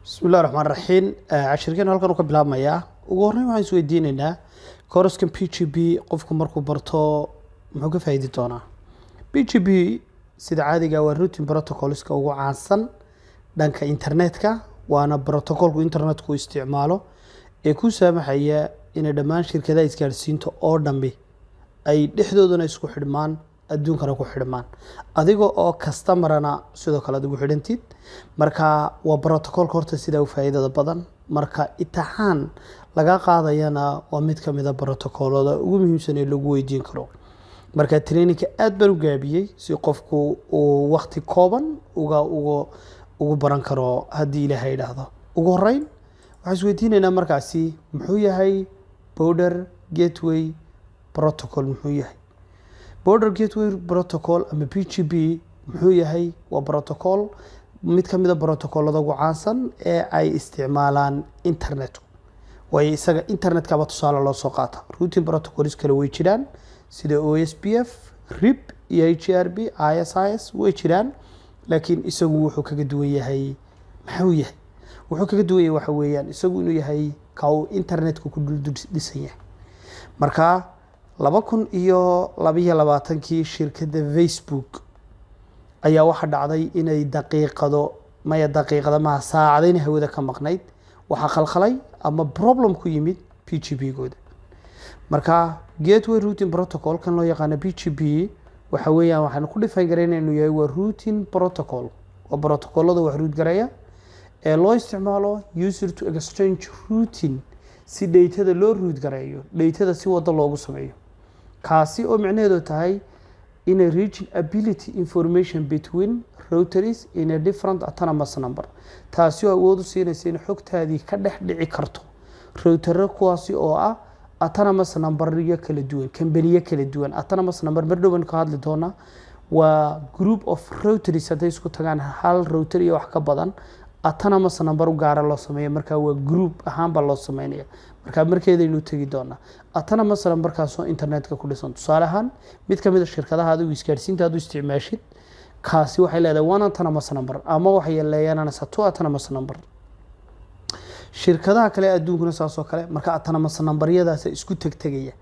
Bismi illahi raxmaan raxiim. Cashirkeenu halkan uu ka bilaabmayaa. Ugu horreyn waxaan isweydiineynaa, course-kan BGP qofku markuu barto muxuu ka faa'iidi doonaa? BGP sida caadiga waa routing protocolska ugu caansan dhanka internetka, waana protocolku internetku isticmaalo ee ku saamaxaya inay dhammaan shirkadaha isgaadhsiinta oo dhammi ay dhexdoodana isku xidhmaan, adduunkana ku xidhmaan, adiga oo customerana sidoo kale aad ugu xidhantid. Marka waa protocolka horta sidaa u faa'iidada badan. Marka imtixaan laga qaadayana waa mid ka mid a protocolada ugu muhiimsan ee lagu weydiin karo. Marka trainingka aad baan u gaabiyey si qofku uu waqti kooban uga ugu baran karo, haddii Ilaahay idhaahdo. Ugu horreyn waxaan isweydiineynaa markaasi, muxuu yahay Border Gateway Protocol? Muxuu yahay Border Gateway Protocol ama BGP? Muxuu yahay? Waa protocol, mid ka mid a protocolada ugu caansan ee ay isticmaalaan internetku, waayo isaga internetkaba tusaale loo soo qaata. Routing protocols kale way jiraan, sida OSPF, RIP iyo EIGRP, ISIS way jiraan, laakiin isagu wuxuu kaga duwan yahay, maxuu yahay? Wuxuu kaga duwan yahay waxa weeyaan isagu inuu yahay ka uu internetku ku dul dhisan yahay. Marka 2022-kii shirkadda Facebook ayaa waxaa dhacday inay daqiiqado, maya, daqiiqada maha, saacadayna hawada ka maqnayd. Waxaa khalkhalay ama problem ku yimid BGP gooda. Marka Gateway Routing Protocol kan loo yaqaano BGP waxa weeyaan, waxaan ku define garayna inuu yahay waa routing protocol, waa protocolada wax route gareeya ee loo isticmaalo user to exchange routing, si datada loo route gareeyo, datada si wado loogu sameeyo, kaasi oo micnaheedu tahay in a reaching ability information between routers in a different autonomous number, taasi oo awood u siinaysa in xogtaadii ka dhex dhici karto routero, kuwaasi oo ah autonomous numberyo kala duwan, kambaniyo kala duwan. Autonomous number mar dhow baynu ka hadli doonaa. Waa group of routers hadday isku tagaan, hal router iyo wax ka badan, autonomous number u gaara loo sameeya. Marka waa group ahaan baa loo sameynaya. Marka markeedaynu tegi doonaa autonomous numberkaasoo internetka ku dhisan. Tusaale ahaan, mid ka mid a shirkadaha adigu isgaadhsiinta aad u isticmaashid, kaasi waxay leedahay one autonomous number ama waxay leeyanaysaa two autonomous number. Shirkadaha kale adduunkuna saas oo kale. Marka autonomous numberyadaas isku tegtegaya,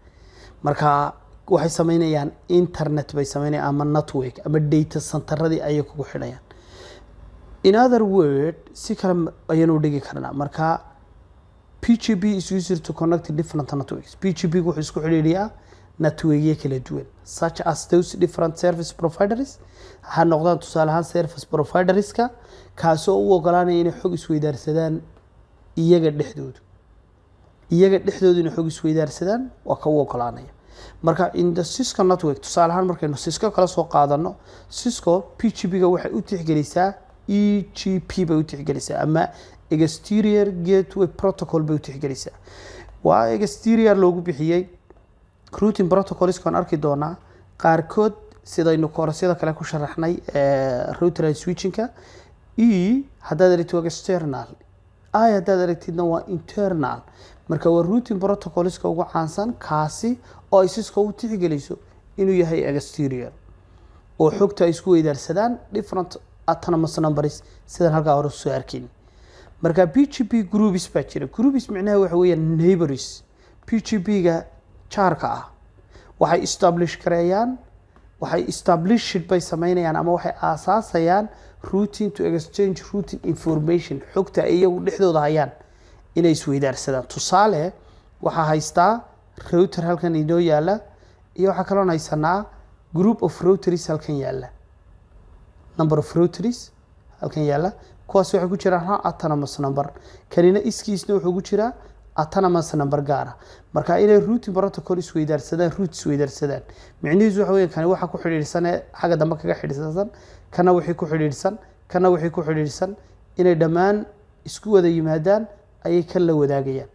marka waxay sameynayaan internet bay sameynayaan ama network ama data centeradii ayay kugu xidhayaan. In other word, si kale ayaynu dhigi karnaa. Marka BGP is used to connect different networks. BGP wuxuu isku xidhiidhiyaa networkyo kala duwan, such as those different service providers ha noqdaan, tusaale ahaan service providerska, kaasoo u ogolaanaya inay xog isweydaarsadaan iyaga dhexdoodu. Iyaga dhexdoodu inay xog isweydaarsadaan waa ka u ogolaanaya. Marka in the Cisco network, tusaale ahaan markaynu Cisco kala soo qaadano, Cisco BGP-ga waxay u tixgelisaa EGP bay u tixgelisaa ama Exterior Gateway Protocol bay u tixgelisaa. Waa exterior loogu bixiyey. Routing protocolskaan arki doonaa qaarkood, sidaynu koorasyada kale ku sharaxnay router and switchingka. E haddaad aragtid waa external, I haddaad aragtidna waa internal. Marka waa routing protocolska ugu caansan, kaasi oo ay Cisco u tixgeliso inuu yahay exterior oo xogta ay isku weydaarsadaan different autonomous numbers, sidaan halkaa hore soo arkayn. Marka BGP groups baa jira. Groups micnaha waxa weeyaan neighbors BGP-ga jaarka ah. Waxay establish gareeyaan, waxay established bay sameynayaan ama waxay aasaasayaan routing to exchange routing information, xogta ay iyagu dhexdooda hayaan inay isweydaarsadaan. Tusaale, waxaa haystaa router halkan inoo yaala iyo waxaa kaloon haysanaa group of routers halkan yaala, number of routers halkan yaala. Kuwaas waxay ku jiraan hal autonomous number, kanina iskiisna wuxuu ku jiraa autonomous number gaara. Marka inay routing protocol isweydaarsadaan, route isweydaarsadaan, micnihiisu waxa weeyaan kani waxa ku xidhiidhsan ee xagga dambe kaga xidhiidhsan, kana wixii ku xidhiidhsan, kana wixii ku xidhiidhsan, inay dhammaan isku wada yimaadaan ayay kan la wadaagayaan.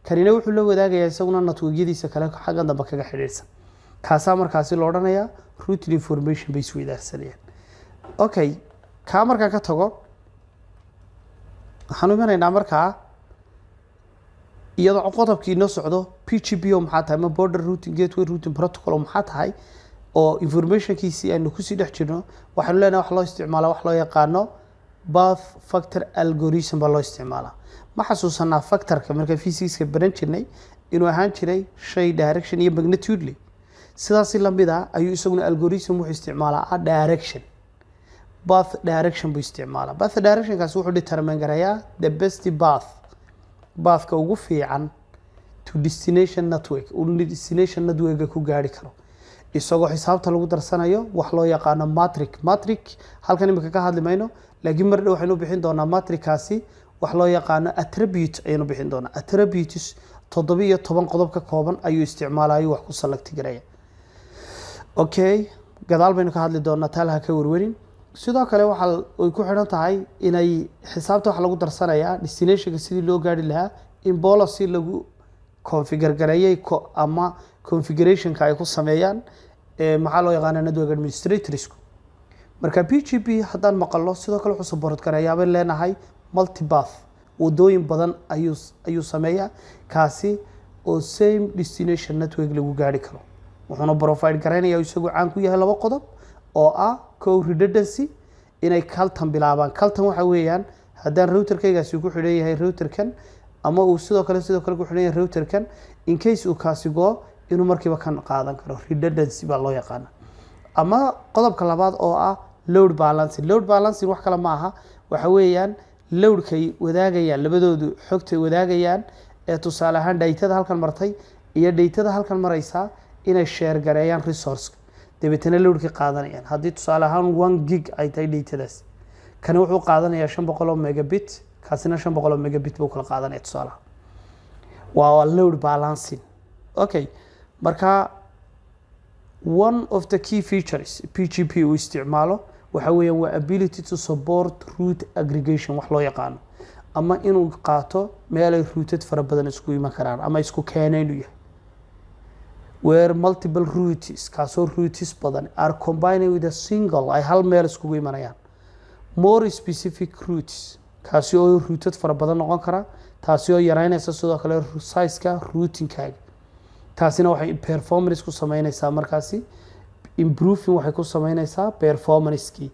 Kanina wuxuu la wadaagayaa isaguna networkyadiisa kale xagga dambe kaga xidhiidhsan. Kaasaa markaasi la odhanayaa routing information bay isweydaarsanayaan. Okay, kaa markaan ka tago Waxaanu imanaynaa markaa, iyadoo qodobkii inoo socdo, BGP oo maxaa tahay ama Border Routing, Gateway Routing Protocol oo maxaa tahay, oo informationkiisii aynu kusii dhex jirno. Waxaanu leenahay wax loo isticmaalaa wax loo yaqaano path vector algorithm baa loo isticmaalaa. Ma xasuusanaa vectorka marka physicska baran jirnay inuu ahaan jiray shay direction iyo magnitude leh? Sidaasi lamid ah ayuu isaguna algorithm wuxuu isticmaalaa ah direction, path direction buu isticmaalaa. Path directionkaasi wuxuu determine garayaa the best path, pathka ugu fiican to destination network, uu destination networka ku gaari karo, isagoo xisaabta lagu darsanayo wax loo yaqaano metric. Metric halkan imika ka hadli mayno, laakiin mar dhow waxaynu bixin doonaa metrickaasi wax loo yaqaano attribute ayaynu bixin doonaa. Attributes 17 qodob ka kooban ayuu isticmaalayo wax ku select garaya. Okay, gadaal baynu ka hadli doonaa, taalaha ka warwarin. Sidoo kale waxa ay ku xidhan tahay inay xisaabta wax lagu darsanayaa destinationka sidii loo gaari lahaa, in policy lagu configure gareeyay ama configurationka ay ku sameeyaan maxaa loo yaqaana network administratorsku. Marka BGP haddaan maqalno, sidoo kale wuxuu support gareeyaa bayn leenahay multipath, wadooyin badan ayuu sameeyaa, kaasi oo same destination network lagu gaari karo. Wuxuuna provide garaynaya, isagu caan ku yahay laba qodob oo ah: kow, redundancy, inay kaltan bilaabaan. Kaltan waxa weeyaan haddaan routerkaygaasi ku xidhan yahay routerkan, ama uu sidoo kale ku xidhan yahay routerkan, in case uu kaasi go, inuu markiiba kan qaadan karo. Redundancy baa loo yaqaana. Ama qodobka labaad oo ah load balancing. Load balancing wax kale ma aha, waxa weeyaan loadkay wadaagayaan labadoodu, xogtay wadaagayaan ee tusaale ahaan datada halkan martay iyo datada halkan maraysaa inay share gareeyaan resource, dabeetana loadkay qaadanayaan. Haddii tusaale ahaan 1 gig ay tahay datadaas, kani wuxuu qaadanayaa 500 oo megabit, kaasina 500 oo megabit buu kala qaadanaya tusaalaha. Waa load balancing. Okay, marka one of the key features BGP uu isticmaalo waxa weeyaan waa ability to support route aggregation wax loo yaqaano, ama inuu qaato meelay routed fara badan isku iman karaan ama isku keena inuu yahay, where multiple routes, kaasoo routes badan, are combining with a single, ay hal meel iskugu imanayaan, more specific routes, kaasi oo routed fara badan noqon kara, taasi oo yareynaysa sidoo kale sizeka routingkaaga. Taasina waxay performance ku sameynaysaa markaasi, improving waxay ku sameynaysaa performancekii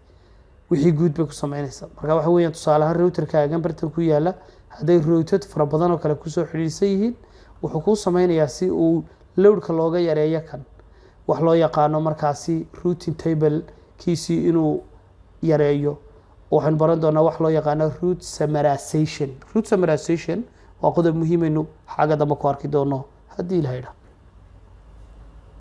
wixii guud bay ku sameynaysaa. Marka waxa weeyaan tusaale ahaan routerkaagan bartan ku yaala, hadday routed fara badan oo kale kusoo xidhiidhsan yihiin, wuxuu kuu sameynayaa si uu loadka looga yareeyo kan wax loo yaqaano markaasi routing table kiisii inuu yareeyo. Waxaynu baran doonaa wax loo yaqaano route summarization. Route summarization waa qodob muhiimaynu xagga dambe ku arki doono haddii la yidhaah.